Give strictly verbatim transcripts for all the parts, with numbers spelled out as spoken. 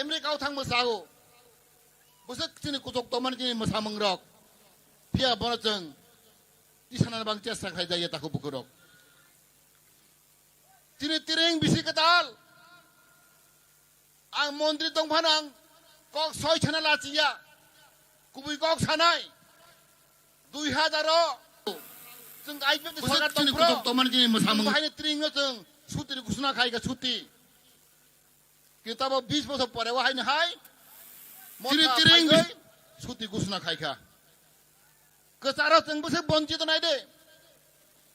America o thang mwsao. Bwswk chini kuchuk tongmani chini mwsamung rok. Phiya bono chwng tisana bang chesta khlai jaiya takhuk bukhuk rok. Chini tiring bisi kwtal. Ang montri tong phano ang kok soi sana lachiya. Kubui kok sanai. Dui hajar o chwng I P F T bwswk sorkar chini tong phro. Kuchuk tongmani chini mwsamung. Chwng bahai ni tiring no chwng suti ni ghosona khai kha suti. Kintu abo bis bosor pore o haino hai chini motha tiring phaiwi bis- suti ghosona khai kha. Kwcharo chwng bwswk bonchito nai de.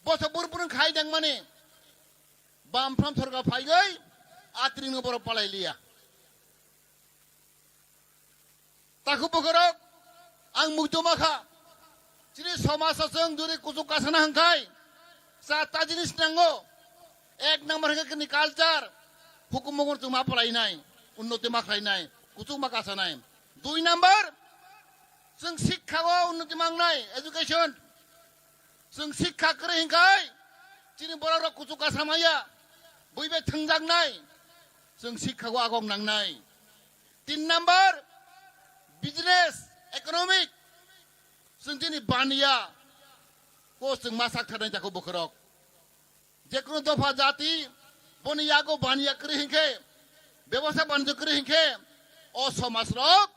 Bosor bur bur khai deng mani. Bam phram sorkar phaiwi a tiring no borok palai liya. Takhuk bukhuk rok, ang muitu ma kha. Chini somaj o chwng jodi kuchuk kasana hwnkhai, char ta jinis nango. Ek number hwnkhe chini culture, hukumu chwng ma palainai, unnoti ma khlainai, kuchuk ma kasanai. Dui number, chwng sikha o unnoti mangnai, education. Chwng sikha kwrwi hwnkhai, chini borok rok kuchuk kasamaya, bui bai thwngjaknai. Chwng sikha o agok nangnai. Tin number, business, economic. Chwng chini baniya ko chwng ma sak tharnai takhuk bukhuk rok. Jekunu dopha jati boni yago baniya kwrwi hinkhe, bebosta banjo kwrwi hinkhe, o somaj rok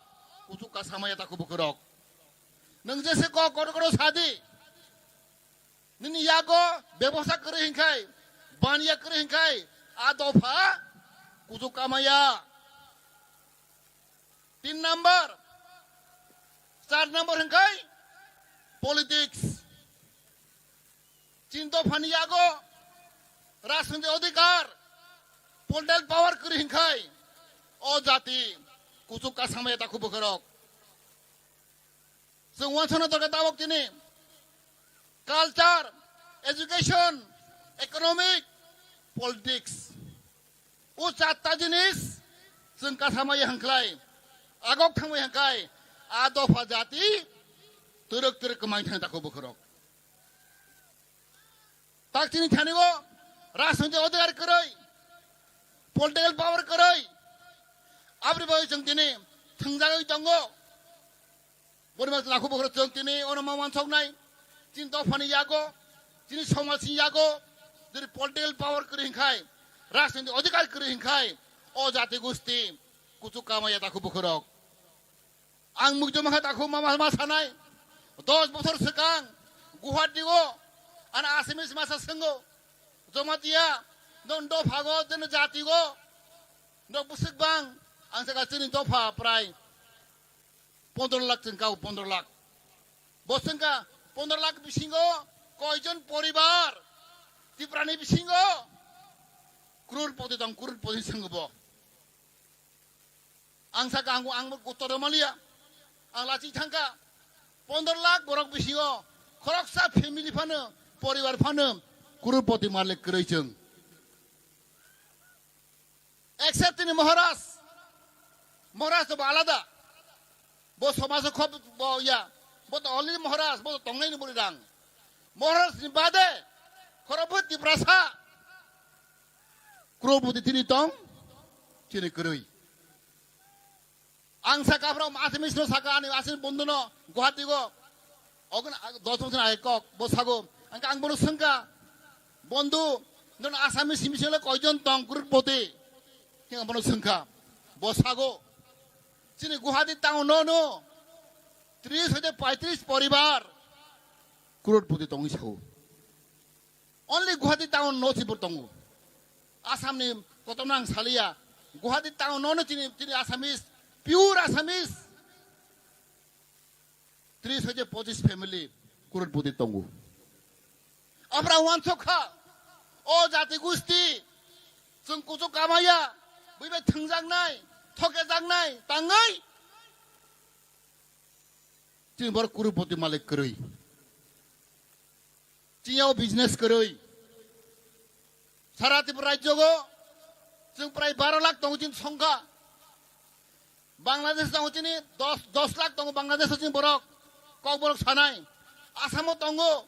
kuchuk kasamaya takhuk bukhuk rok. Nwng jese kok kotor kotor sadi, nini yago bebosta kwrwi hinkhai, baniya kwrwi hinkhai, a dopha kuchuk kamaya. Tin number, char number hinkhai politics. Chini dophani yago rajniti odhikar, political power kwrwi hinkhai, o jati kuchuk kasamaya takhuk bukhuk rok. Chwng uansukna dorkar tabok tini culture, education, economic, politics. O charta jinis chwng kasamaya hwnkhlai, agok thangbai hwnkhlai, a dopha jati twrwk twrwk kwmai thang takhuk bukhuk rok. Tak chini thani o rajniti odhikar kwrwi, political power kwrwi, aboni bagwi chwng tini thwngjagwi tongo. Boni bagwi takhuk bukhuk rok chwng tini ono ma uansuknai, chini dophani yago, chini somajni yago, jodi political power kwrwi hinkhai, rajniti odhikar kwrwi hinkhai, o jati gusti kuchuk kamaya takhuk bukhuk rok. Ang muitu ma kha takhuk ma, ma, ma sanai. Dos bosor swkang Guwahati o ano Assamese masa swngo, Jamatia, non dophago, jeno jatigo, no bwswk bang, ang sakha chini dopha prai pondro lakh chwng kao, pondro lakh. Bo chwngkha pondro lakh bisingo koijon poribar Tiprani bisingo crorepoti tong, crorepoti swngo bo. Ang sakha ang, ang uttor maliya. Ang lachi thangkha. Pondro lakh borok bisingo khoroksa family phano, poribar phano crorepoti malik kwrwi chwng. Except tini Maharaj. Maharaj to bo alada. Bo somajo khob bo ya. Bo to already Maharaj, bo to tongnai ni buri rang. Maharaj ni bade khorokbwi Tiprasa crorepoti tini tong, tini kwrwi. Ang sakha phano Assamese no sakha ani Assamese bondhu no Guwahati o. Ogon dos bosor age kok bo sago. Ang, ang bono swngkha, "Bondhu, nono Assamese simi sele koijon tong crorepoti?" Ang bono swngkha. Bo sago, "Chini Guwahati town no no tris hoite paitris poribar crorepoti tongwi sago." Only Guwahati town no sibor tongo. Assam ni kotorno ang saliya. Guwahati town no no chini, chini Assamese, pure Assamese. Tris hoite pochis family crorepoti tongo. Abra uansuk kha. O jati gusti. Chwng kuchuk kamaya. Bui bai thwngjaknai. Thokejaknai. Tangwi. Chini borok crorepoti malik kwrwi. Chini o business kwrwi. Sara Tripura rajyo go chwng prai baro lakh tongo chini songkha. Bangladesh tongo chini dos, dos lakh tongo Bangladesh chini borok. Kok borok sanai. Assam o tongo,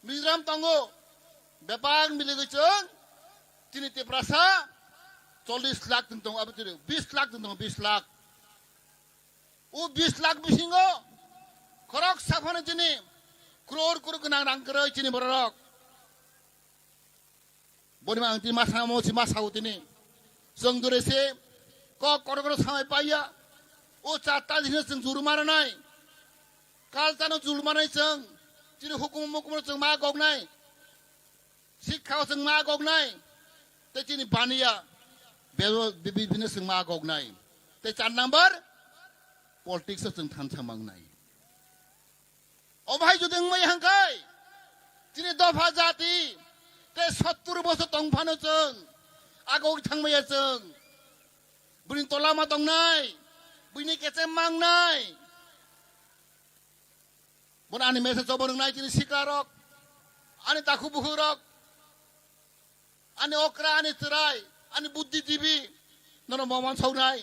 Mizoram tongo. Bebak miligwi chwng chini Tiprasa Chollish lakh tong tongo, abo tiri bis lakh tong tongo, bis lakh. O bis lakh bisingo khorok saphano chini crore crore gwnang rang kwrwi chini bororok. Boni ang tini ma samo si ma sao tini. Chwng dure se kok kotor kotor samai paiya. O chatta dino chwng juru maranai. Kaltano juru maranai chwng. Chini hukum mukum chwng ma goknai. Sikha o chwng ma goknai. Te chini baniya. Bebo bibi bino chwng ma goknai. Te char number politics o chwng thansa mangnai. O bahai jodi wngmai hangkai, chini dopha jati, te sottur bosor tong phano chwng, agoi thangmaya chwng. Bwrwini tola ma tongnai, bwrwini kechem mangnai. Bono ani message obo rwngnai chini sikla rok, ani takhu bukhu rok. Ani okra, ani chwrai, ani buddhijibi, nono moman saunai.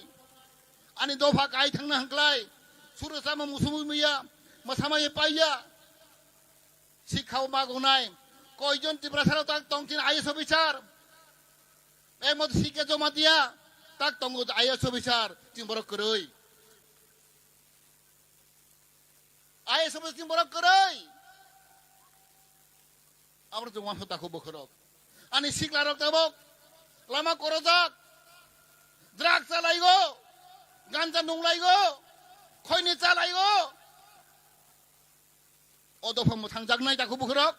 Ani dopha kai thangna hwnkhlai, suru sama musumu miya, masama ye paiya. Sikha o magonai, koijon Tiprasa rok tak tong chini I A S officer. Ek mot sikhe joma dia, tak tongo I A S officer, chini borok kwrwi. I A S officer chini borok kwrwi. Abo chwng uansuk takhu bwkhwrok. Ani sikla rok tabok lama korojak. Drug chalaigo, ganja nunglaigo, khoini chalaigo. O dopha mwthangjaknai takhu bwkhwrok.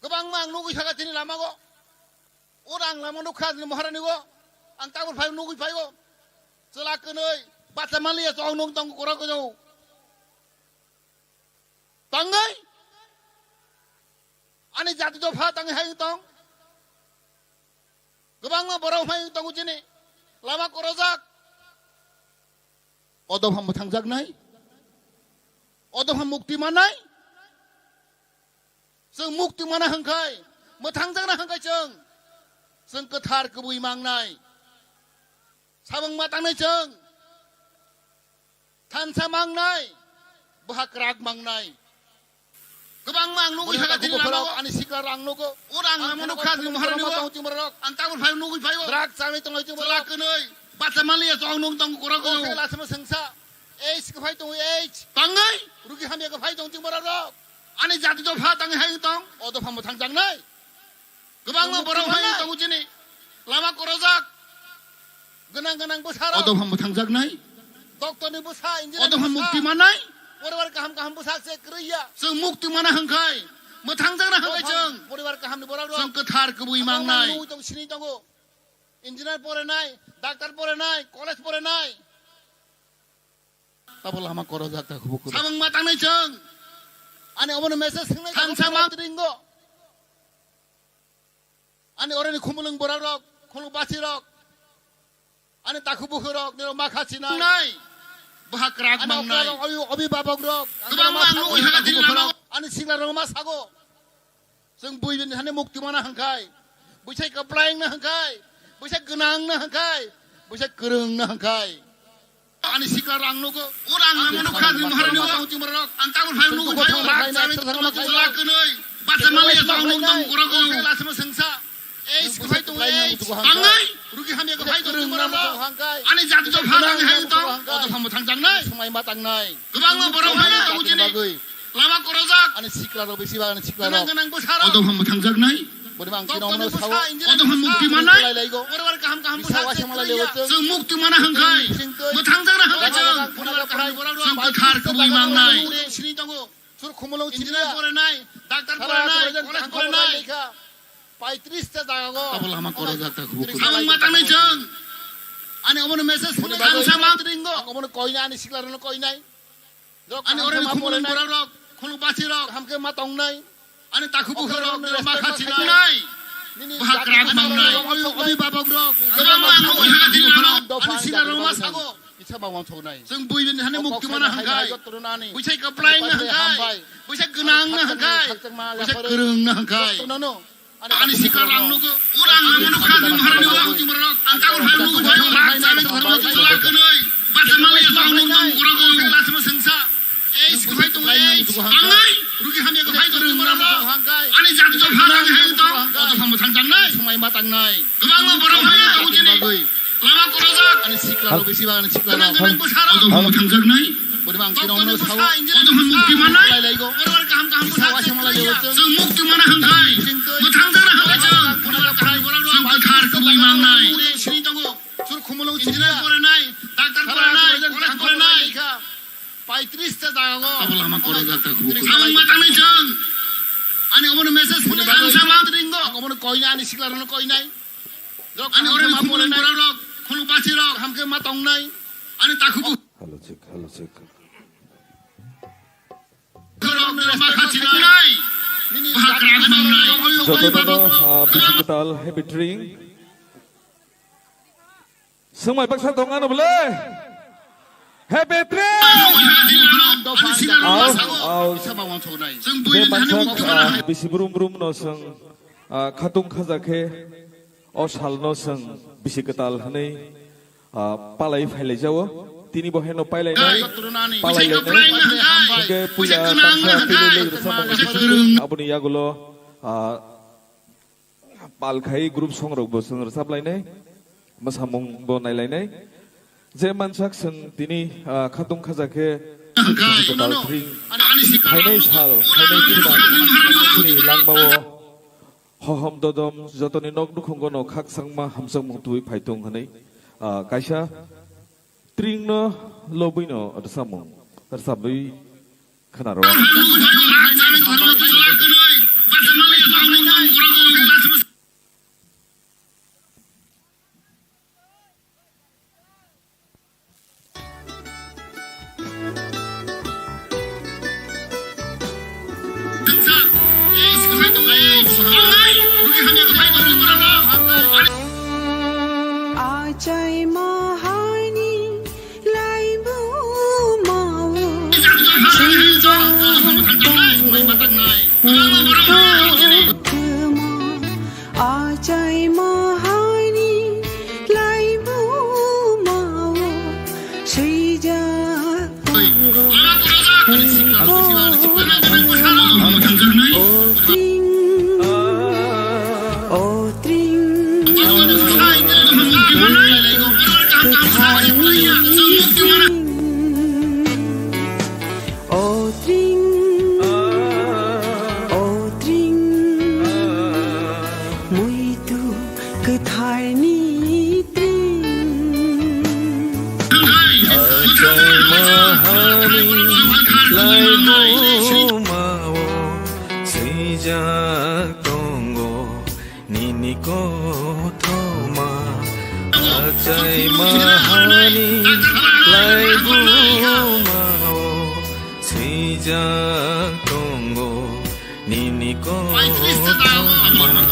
Kwbangma ang nugwi thaka chini lamago. Oro ang lama nukha chini Maharanigo. Ang tabuk phai nugwi phaigo. Chwla kwnwi bacha manliya chong nung tong korok jao. Tangwi ani jati dopha tangwi hai tong. Kwbangma borok hai tongo chini. Lama korojak. O dopha mwthangjaknai. O dopha mukti mannai. Chwng mukti mana hwnkhe, mwthangjakna hwnkhe chwng. Chwng kwthar kwbwi mangnai. Sabang ma tangnai chwng. Thansa mangnai. Boha kwrak mangnai. Kwbangma ang nugwi thaka chini lama o. Ani sikla rang nugo. O rang lama nukha chini Maharani o. Ang tabuk phai nugwi phai o. Drug chamwi tongo chini borok. Chwla kwnwi. Bacha manliya chong nung tong korok o. Khe lasima sengsa. Age kwphai tongo, age. Tangwi. Rugi hamya kwphai tong chini borok rok. Ani jati dopha tangwi hai tong. O dopha mwthangjaknai. Kwbangma borok hai tongo chini. Lama korojak. Gwnang gwnang bwsarok. O dopha mwthangjaknai. Doctor ni bwsa, engineer ni bwsa. O dopha mukti manai. Poribar kaham kaham bwsa se kwrwi ya. Chwng mukti mana hwnkhe. Mwthangjakna hwnkhe chwng. Poribar kaham ni borok rok. Chwng kwthar kwbwi mangnai. Nugwi tong sini tongo. Engineer porenai, doctor porenai, college porenai. Tabo lama korojak ta khubuk khubuk. Sabang ma tangnai chwng. Ani obono message swngnai. Thansa ma ringo. Ani oroni khumulwng borok rok, khuluk basi rok. Ani takhu bukhu rok, niro ma kha sinai. Nai. Boha kwrak mangnai. Ani okra rok, obi, obi babok rok. Kwbangma ang nugwi thaka chini lama o. Ani sikla rok ma sago. Chwng bui bini hani mukti mana hwnkhe, bwsai kwplaingna hwnkhe, bwsai gwnangna hwnkhe, bwsai kwrwngna hwnkhe. Ani sikla rang nugo, o rang nangma nukha ni Maharani o. Ang tabuk phai nugwi phai o, rak chamwi tongma chwla kwnwi, bacha manliya tong nung tong korok o. Lasima sengsa, ei sikhai tong ei. Tangnai, rugi hamya kwphai tong tong rok. Ani jati to pha tang hai tong. O to phambo thangjaknai. Swmai ma tangnai. Kwbangma borok phai tong chini. Lama korojak. Ani sikla rok bisi ba ani sikla rok. Gwnang gwnang bwsa rok. O dopha mwthangjaknai. Boni bang chini omono sao. O dopha mukti manai. Poribar kaham kaham bwsa. Chwng mukti mana hwnkhe. Mwthangjakna hwnkhe chwng. Poribar kaham borok rok. Chwng kwthar kwbwi mangnai. Sini tongo. Sur khumulwng engineer porenai, doctor porenai, college porenai. Paitris ta jaga go. Abo lama korojak ta khubuk. Sabang ma tangnai chwng. Ani omono message sini thansa ma ringo. Ang omono koinai, ani sikla rokno koinai. Ani oroni khumulwng borok rok, khuluk basi rok. Hamkhe ma tongnai. Ani takhu bukhu rok, niro ma kha sinai. Boha kwrak mangnai. Obi babok rok. Kwbangma ang nugwi thaka chini lama o. Ani sikla rok ma sago. Kisa bangwang thoknai. Chwng bui bini hani mukti mana hwnkhe. Bwsai kwplaingna hwnkhe. Bwsai gwnangna hwnkhe. Bwsai kwrwngna hwnkhe. Ani sikla rang nugo, o rang nangma nukha ni Maharani o. Ang tabuk phai nugwi phai o, rak chamwi tongma chwla kwnwi. Bacha manliya tong nung tong korok o. Lasima sengsa. Ei sikhai tong ei. Tangnai, rugi hamya kwphai tong tong rok. Ani jati to pha tang hai tong. O to phambo thangjaknai. Matangnai. Kwbangma borok hai tongo chini. Bagwi. Lama kwrwjak. Ani sikla rok bisi bagani sikla rok. Gwnang gwnang bwsa rok. Odom hamo thangjaknai. Boni bang chini ono sao. Odom hamo mukti manai. Lailaigo. Borok kaham kaham bwsa. Sao asama lailaigo. Chwng mukti mana hangkai. Bwthang jara hangkai chwng. Chwng kwthar kubui mangnai. Sini tongo. Sur khumulung engineer porinai, doctor porinai, college porinai. Paitris ta jaga go. Abo lama kwrwjak ta kubui. Samung matangnai chwng. Ani omono message phone khamsa ma ringo. Ang omono koina ani sikla rokno koinai. Ani ore khumulung borok rok, khulung basi rok. Hamke ma tongnai. Ani takhubu. Hello, check, hello, check. Jotono, ah, bisi kwtal, happy dream. Swngmai baksa tong ano bole? Happy dream! Au, au. Bebaksa, ah, bisi brum brum no swng, ah, khatung khaja khe. O salno chwng bisi kwtal hwnwi, ah, palai phailaijao. Tini bo heno pailainai, palailainai. Hwnkhe puila tangsa tini lwi rwchapmung aboni yagulo, ah, pal khai group song rokbo chwng rwchaplainai, mwsamungbo nailainai. Je mansak chwng tini, ah, khatung khaja khe bisi kwtal thring phainai sal, phainai thuna chini langmao. Hohom dodom jotoni nok nukhungo no khakchangma hamjakmung tubui phaitung hwnwi, ah, kaisa tringno lobwino rwchapmung rwchapwi khwnaro. Achai mahani laibu mao. Achai mahani laibu mao swijak tongo. O tring, o tring, kwthar ni tring. O tring, o tring, muitu kwthar ni tring. Achai mahani laibu mao swijak tongo. Nini kothoma achai mahani laibu mao swijak tongo. Nini kothoma